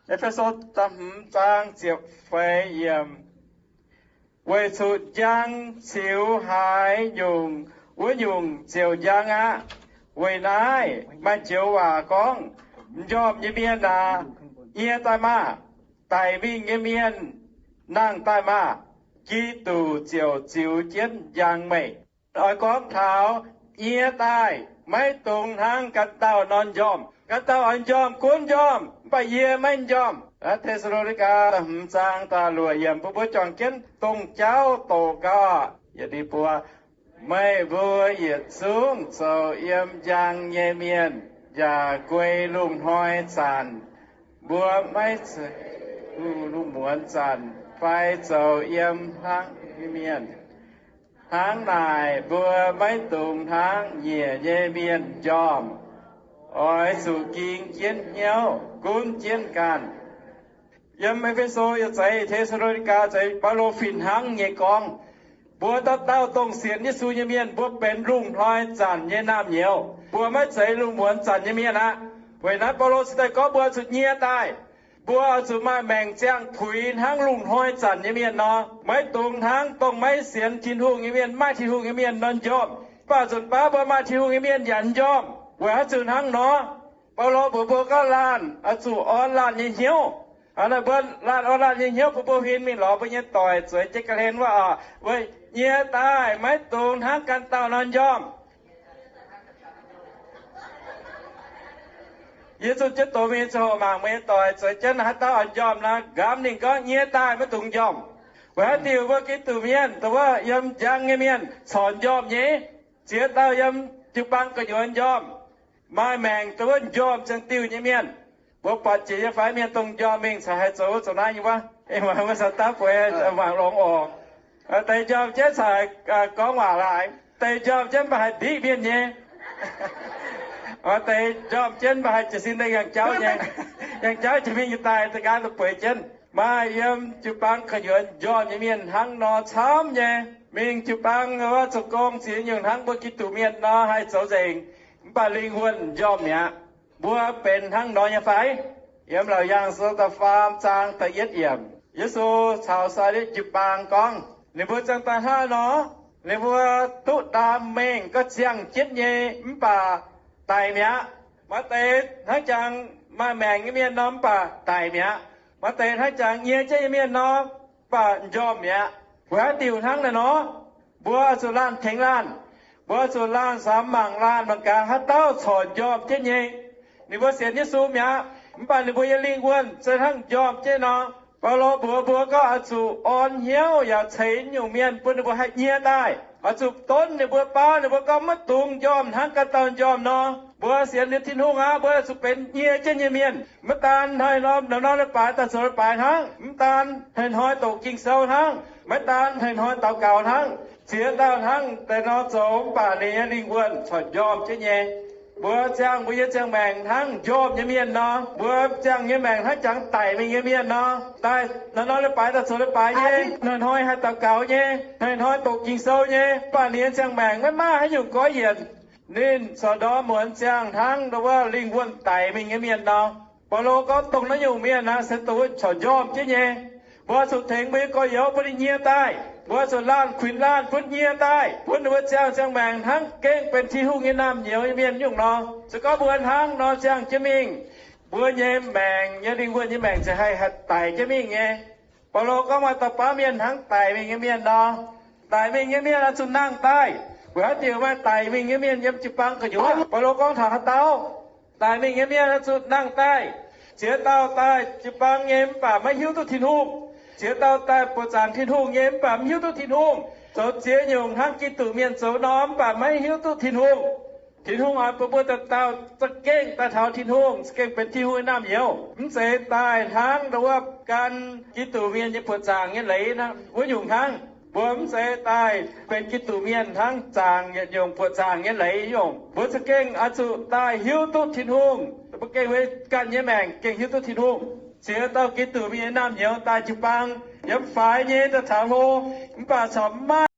E^fe^so da'hmz zaang ziepc feix yiemc. Weic zuqc njang ziux haaix nyungc, wuov nyungc ziouc njang aqv. Weic naaiv maaih joux waac gorngv, M'njormh nyei mienh aac, nyie daaih maah! Daic mingh nyei mienh nangh daaih maah! Giduc ziouc ziux jienv njang meih. Oix gorngv taux nyie daaih, maiv dungx hnangv ganh dauh nor njormh. Ganh dauh oix njormh gunv njormh, mv baac yie maiv njormh. Te^saa^lo^ni^gaa da'hmz zaang da'luoqc yiemc, bun mbuo juangc jienv dongh jauv doqc gau. Yietc liuz buo, meih mbuo yietc zungv zoux yiem njang nyei mienh, yaac guei lungh hnoi zanc. Mbuo maiv zeiz lungh muonz zanc fai zoux yiem hnangv nyei mienh. Hnangv naaic mbuo maiv dungx hnangv nyiec nyei mienh njormh. Oix zuqc ging jienv hnyouv, gunv jienv ganh. Yiem E^fe^so yaac zeiz, Te^saa^lo^ni^gaa zeiz, Baulo fih hnangv nyei gorngv, mbuo dauh dauh dongh sienx Yesu nyei mienh, mbuo benx lungh hnoi zanc nyei naamh nyouz. Mbuo maiv zeiz lungh muonz zanc nyei mienh aqv. Weic naaiv Baulo cingx daaih gorngv mbuo zuqc nyie daaih. Mbuo oix zuqc maaih maengc ziangh puix hnangv lungh hnoi zanc nyei mienh nor. Maiv dungx hnangv dongh maiv sienx Tin-Hungh nyei mienh, maaih Tin-Hungh nyei mienh nor njormh. Mv baac nzunc baav mbuo maaih Tin-Hungh nyei mienh yaac njormh. Weic haaix zuqc hnangv nor? Baulo mbuox mbuo gorngv laanh oix zuqc orn laanh nyei hnyouv. Hnangv naaic mbuo laanh orn laanh nyei hnyouv bun mbuo huin mingh lorz mbuo nyei doic zueiz jienv ga'hlen wuov oc. Mbuo nyie daaih maiv dungx hnangv ganh dauh nor njormh. Yie zunh jienv doz mingh ziangh hoc mangc mbuo nyei doic zueiz jienv haaix dauh oix njormh nor, nqamv ninh gorngv nyie daaih maiv dungx njormh. Weic haaix diuc mbuo Giduc mienh, dongh wuov yiem njang nyei mienh corc njormh nyei. Ziex dauh yiem jiu-baang gu'nyuoz njormh. Maaih maengc dongh wuov njormh ziangh diuh nyei mienh. Mbuo buatc jiex nyei fai mienh dongh njormh mingh caux haih zoux wuov zoux naaiv nyei wuov? Mangc wuov caux daav bueix mangc longx oc. Deix njormh jienv caux gorngv waac laaix. Deix njormh jienv mv baac haih ndiqv mienh nyei. Deix njormh jienv mv baac haih jiez sin daaih yangh jauv nyei. Yangh jauv jiex mingh daaih da'nqaang daaih bueix jienv. Maaih yiem jiu-baang gu'nyuoz njormh nyei mienh hnangv nor camv nyei. Mingh jiu-baang wuov zoux gong ziex nyungc hnangv mbuo Giduc mienh nor haih zoux nzengc, mv baac lingh wuonh njormh mi'aqv. Mbuo benx hnangv nor nyei fai? Yiem Laauc Yaangh Sou da'faam zaang da'yietv yiemc, Yesu caux Sailetv jiu-baang gorngv, ninh mbuo ziangh daaih hnangv nor, ninh mbuo duqv ndaam mengh gauh ziangh jienv nyei mv baac daic mi'aqv. Maaih deix hnangv jangx maaih maengc nyei mienh nor mv baac daic mi'aqv. Maaih deix hnangv jangx nyie jienv nyei mienh nor mv baac njormh mi'aqv. Weic haaix diuc hnangv naaiv nor? Mbuo oix zuqc laanh tengx laanh. Mbuo oix zuqc laanh samx mangc laanh mangc gaax haaix dauh corc njormh jienv nyei. Ninh mbuo sienx Yesu mi'aqv, mv baac ninh mbuo nyei lingh wuonh se hnangv njormh jienv nor. Baulo mbuox mbuo gorngv oix zuqc orn hnyouv yaac ceix nyungc mienh bun ninh mbuo haih nyie daaih. Oix zuqc donv ninh mbuo, baauv ninh mbuo gorngv maiv dungx njormh hnangv ganh dauh njormh nor. Mbuo sienx liuz Tin-Hungh aqv, mbuo oix zuqc benx nyie jienv nyei mienh. Maiv daan hnoi-hnoi, norm-norm leiz-baaix daaih zoux leiz-baaix hnangv. Mv daan hnoi-hnoi doqc Ging-Sou hnangv. Maiv daan hnoi-hnoi daux gaux hnangv. Ziex dauh hnangv deix nor zoux mv baac ninh nyei lingh wuonh corc njormh jienv nyei. Mbuo ziangh mbuo nyei ziangh maengc hnangv njormh nyei mienh nor, mbuo ziangh nyei maengc hnangv jangx daic mingh nyei mienh nor. Daaih hnoi-hnoi leiz-baaix daaih zoux leiz-baaix nyei, hnoi-hnoi haih daux gaux nyei, hnoi-hnoi doqc Ging-Sou nyei, mv baac ninh nyei ziangh maengc maiv maaih haaix nyungc goiv yienc. Ninh corc ndorm muonz ziangh hnangv wuov lingh wuonh daic mingh nyei mienh nor. Baulo gorngv dongh naaiv nyungc mienh aeqv, se dongh wuov corc njormh jienv nyei. Mbuo zuqc tengx mbuo nyei gorx-youz bun ninh nyie daaih. Mbuo zuqc laanh kuinx laanh bun nyie daaih, bun ninh mbuo ziangh ziangh maengc hnangv gengh benx Tin-Hungh nyei naamh nyouz nyei mienh nyungc nor. Se gorngv mbuo hnangv nor ziangh jienv mingh, mbuo nyei maengc nyei lingh wuonh nyei maengc ziouc haih haih daic jienv mingh nyei. Baulo gorngv maaih dauh baav mienh hnangv daic mingh nyei mienh nor. Daic mingh nyei mienh oix zuqc nangh daaih. Weic haaix diuc maaih daic mingh nyei mienh yiem jiu-baang gu'nyuoz? Baulo gorngv taux haaix dauh? Daic mingh nyei mienh oix zuqc nangh daaih. Ziex dauh daaih jiu-baang nyei mv baac maiv hiuv duqv Tin-Hungh. Ziex dauh daaih buoqc zaangc Tin-Hungh nyei mv baac maiv hiuv duqv Tin-Hungh. Zoux ziex nyungc hnangv Giduc mienh zoux nor mv baac maiv hiuv duqv Tin-Hungh. Tin-Hungh oix bun mbuo dauh dauh za'gengh daaih taux Tin-Hungh, za'gengh benx Tin-Hungh nyei naamh nyouz. Mv zeiz daaih hnangv wuov gan Giduc mienh nyei buoqc zaangc nyei leiz wuov nyungc hnangv. Mbuo mv zeiz daaih benx Giduc mienh hnangv zaangc yietc nyungc buoqc zaangc nyei leiz nyungc. Mbuo za'gengh oix zuqc daaih hiuv duqv Tin-Hungh. Mbuo gengh maiv ganh nyei maengc gengh hiuv duqv Tin-Hungh. Ziex dauh Giduc mienh nyei naamh nyouz daaih jiu-baang yiem faix nyei daaih taux hlo, mv baac corc maiv maaih